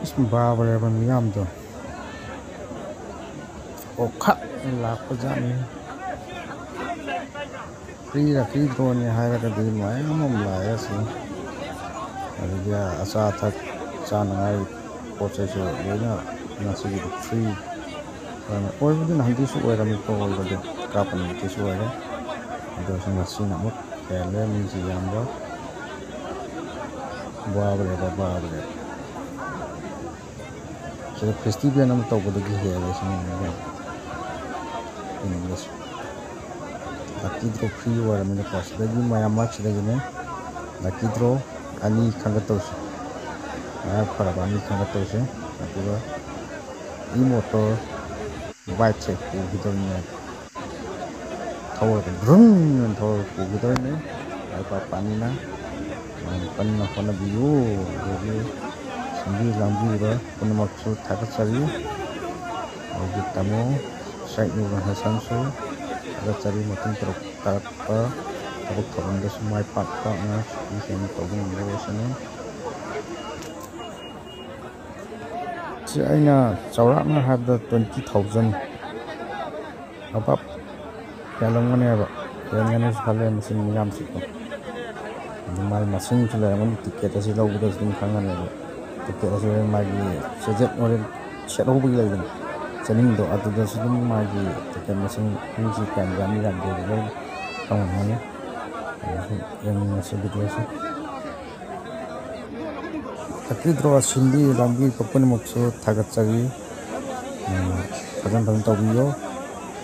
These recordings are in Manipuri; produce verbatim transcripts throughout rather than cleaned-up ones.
ꯑꯁ, ꯕꯥꯕꯔꯦꯕ ꯃꯤꯌꯥꯝꯗꯣ꯫ ꯑꯣꯈꯥꯛ ꯂꯥꯛꯄꯖꯥꯠꯅꯤ꯫ Free lucky draw ꯅꯤ ꯍꯥꯏꯔꯒꯗꯤ ꯃꯌꯥꯝ ꯑꯃ ꯂꯥꯛꯑꯦ ꯑꯁꯤ꯫ ꯑꯗꯒꯤ ꯑꯆꯥ ꯑꯊꯛ ꯆꯥꯅꯉꯥꯏ ꯄꯣꯠ ꯆꯩꯁꯨ ꯂꯣꯏꯅ ꯉꯁꯤꯒꯤꯗꯤ free ꯑꯣꯏꯔꯝꯃꯦ꯫ ꯑꯣꯏꯕꯗꯤ ꯅꯍꯥꯟꯗꯩꯁꯨ ꯑꯣꯏꯔꯝꯃꯤꯀꯣ, ꯑꯣꯏꯕꯗꯤ ꯀꯥꯞꯄ ꯅꯨꯃꯤꯠꯇꯩꯁꯨ ꯑꯣꯏꯔꯦ꯫ ꯑꯗꯨ ꯑꯣꯏꯔꯁꯨ ꯉꯁꯤꯅ ꯑꯃꯨꯛ ꯍꯦꯜꯂꯦ ꯃꯤꯁꯤ ꯌꯥꯝꯕ꯫ ꯕꯥꯕꯔꯦꯕ, ꯕꯥꯕꯔꯦꯕ꯫ ꯁꯤꯗ festival ꯑꯃ ꯇꯧꯕꯗꯒꯤ ꯍꯦꯜꯂꯦ ꯁꯤꯅ ꯌꯦꯡꯉꯨꯀꯣ꯫ ꯌꯦꯡꯉꯨꯀꯣ꯫ Lucky draw free ꯑꯣꯏꯔꯝꯃꯤꯅꯀꯣ, ꯁꯤꯗꯒꯤ ꯃꯌꯥꯝ ꯃꯔꯛꯁꯤꯗꯒꯤꯅꯦ lucky draw ꯑꯅꯤ ꯈꯟꯒꯠꯇꯧꯁꯦ꯫ ꯃꯔꯥꯏꯕꯛ ꯐꯔꯕ ꯑꯅꯤ ꯈꯟꯒꯠꯇꯧꯁꯦ꯫ ꯑꯗꯨꯒ e-motor bike ꯁꯦ ꯄꯨꯈꯤꯗꯧꯔꯤꯅꯦ꯫ ꯊꯧꯔꯒ ꯕ꯭ꯔꯨꯝ ꯑꯅ ꯊꯧꯔꯒ ꯄꯨꯈꯤꯗꯧꯔꯤꯅꯦ꯫ ꯂꯥꯏꯔꯤꯛ ꯄꯥ ꯄꯥꯅꯤꯅ ꯌꯥꯝ ꯀꯟꯅ ꯍꯣꯠꯅꯕꯤꯌꯨ꯫ ꯑꯗꯒꯤ ꯁꯤꯟꯕꯤ ꯂꯥꯡꯕꯤꯔꯤꯕ ꯄꯨꯝꯅꯃꯛꯁꯨ ꯊꯥꯒꯠꯆꯔꯤ꯫ ꯑꯗꯒꯤ ꯇꯥꯃꯣ ꯁꯥꯏꯠ ꯃꯨꯛ ꯍꯦꯁꯟꯁꯨ ꯊꯥꯒꯠꯆꯔꯤ꯫ ꯃꯇꯨꯡ ꯇꯥꯔꯛ-, ꯇꯥꯔꯛꯄ ꯊꯕꯛ ꯊꯧꯔꯝꯗꯁꯨ ꯃꯥꯏ ꯄꯥꯛꯄ ꯉꯥꯏꯍꯥꯛ ꯁꯨꯇꯤ ꯍꯦꯟꯅ ꯇꯧꯕ ꯉꯝꯕ ꯑꯣꯏꯁꯅꯨ꯫ ꯁꯤ ꯑꯩꯅ ꯆꯥꯎꯔꯥꯛꯅ ꯍꯥꯏꯕꯗ twenty thousand above ꯍꯦꯜꯂꯝꯒꯅꯦꯕ꯫ ꯍꯦꯟꯒꯅꯤꯁꯨ ꯈꯜꯂꯦ ꯃꯁꯤꯡ ꯃꯌꯥꯝꯁꯤꯀꯣ꯫ ꯑꯗꯨ ꯃꯥꯒꯤ ꯃꯁꯤꯡꯁꯨ ꯂꯩꯔꯝꯒꯅꯤ, ticket ꯑꯁꯤ ꯂꯧꯕꯗꯁꯨ ꯑꯗꯨꯝ ꯈꯪꯒꯅꯦꯕ꯫ Ticket ꯑꯁꯤ ꯃꯥꯒꯤ ꯆꯦꯖꯦꯠ ꯍꯣꯔꯦꯟ ꯁꯦꯠꯍꯧꯕꯒꯤ ꯂꯩꯗꯅ, ꯆꯦꯅꯤꯡꯗꯣ, ꯑꯗꯨꯗꯁꯨ ꯑꯗꯨꯝ ꯃꯥꯒꯤ ticket ꯃꯁꯤꯡ, ꯃꯤꯁꯤ ꯀꯌꯥꯝ ꯌꯥꯝꯃꯤ ꯌꯥꯝꯗꯦ ꯑꯗꯨ ꯂꯣꯏ ꯈꯪꯉꯝꯒꯅꯤ꯫ ꯑꯗꯨꯁꯨ ꯌꯦꯡꯃꯤꯟꯅꯁꯤ video ꯁꯤ꯫ Lucky draw ꯁꯤꯟꯕꯤ ꯂꯥꯡꯕꯤꯕ ꯄꯨꯝꯅꯃꯛꯁꯨ ꯊꯥꯒꯠꯆꯔꯤ꯫ ꯎꯝ, ꯐꯖꯅ ꯐꯖꯅ ꯇꯧꯕꯤꯌꯣ꯫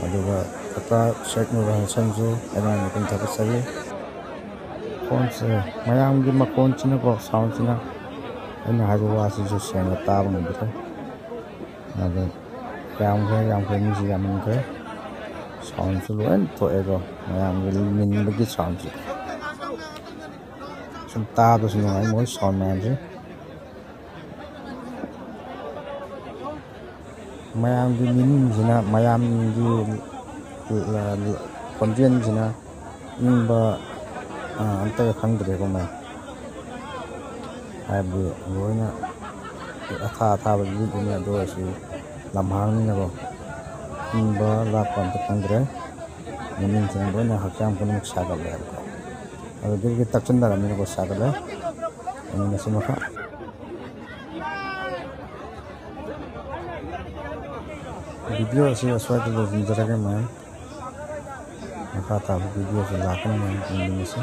ꯑꯗꯨꯒ ꯀꯀꯥ ꯁꯦꯛ ꯅꯨꯔ ꯍꯁꯟꯁꯨ ꯑꯩꯅ ꯃꯇꯨꯡ ꯊꯥꯒꯠꯆꯔꯤ꯫ ꯐꯣꯟꯁꯦ ꯃꯌꯥꯝꯒꯤ ꯃꯈꯣꯟꯁꯤꯅꯀꯣ, sound ꯁꯤꯅ ꯑꯩꯅ ꯍꯥꯏꯕ ꯋꯥꯁꯤꯁꯨ ꯁꯦꯡꯅ ꯇꯥꯕ ꯉꯝꯗ꯭ꯔꯦ꯫ ꯑꯗꯣ ꯌꯥꯝꯈ꯭ꯔꯦ, ꯌꯥꯝꯈ꯭ꯔꯦ, ꯃꯤꯁꯨ ꯌꯥꯝꯃꯟꯈ꯭ꯔꯦ꯫ Sound ꯁꯨ ꯂꯣꯏ ꯊꯣꯛꯑꯦꯀꯣ, ꯃꯌꯥꯝꯒꯤ ꯅꯤꯟꯕꯒꯤ sound ꯁꯦ꯫ ꯁꯨꯝ ꯇꯥꯕꯁꯨ ꯅꯨꯡꯉꯥꯏ ꯃꯣꯏ sound ꯃꯌꯥꯝꯁꯦ꯫ ꯃꯌꯥꯝꯒꯤ ꯅꯤꯅꯤꯡꯁꯤꯅ, ꯃꯌꯥꯝꯒꯤ ꯈꯣꯟꯖꯦꯜꯁꯤꯅ ꯏꯪꯕ, ꯑ, ꯑꯝꯇꯒ ꯈꯪꯗ꯭ꯔꯦꯀꯣ ꯃꯌꯥꯝ꯫ ꯍꯥꯏꯕꯗꯤ ꯂꯣꯏꯅ ꯑꯊꯥ ꯑꯊꯥꯕ ꯂꯤꯠꯂꯤꯅꯦ, ꯑꯗꯨ ꯑꯣꯏꯔꯁꯨ ꯂꯝꯍꯥꯡꯅꯤꯅꯀꯣ, ꯏꯪꯕ ꯂꯥꯛꯄ ꯑꯝꯇ ꯈꯪꯗ꯭ꯔꯦ꯫ ꯃꯅꯤꯡꯁꯤꯅ ꯂꯣꯏꯅ ꯍꯛꯆꯥꯡ ꯄꯨꯝꯅꯃꯛ ꯁꯥꯒꯠꯂꯦꯕꯀꯣ꯫ ꯑꯗꯨꯗꯒꯤ ꯇꯛꯁꯤꯟꯅꯔꯕꯅꯤꯅꯀꯣ, ꯁꯥꯒꯠꯂꯦ꯫ ꯌꯦꯡꯃꯤꯟꯅꯁꯤ ꯃꯈꯥ꯫ ꯚꯤꯗꯤꯑꯣ ꯑꯁꯤ ꯑꯁ꯭ꯋꯥꯏꯗ ꯂꯣꯏꯁꯤꯟꯖꯔꯒꯦ ꯃꯌꯥꯝ꯫ ꯃꯈꯥ ꯇꯥꯕ ꯚꯤꯗꯤꯑꯣꯁꯤ ꯂꯥꯛꯀꯅꯤ ꯃꯌꯥꯝ, ꯌꯦꯡꯃꯤꯟꯅꯁꯤ꯫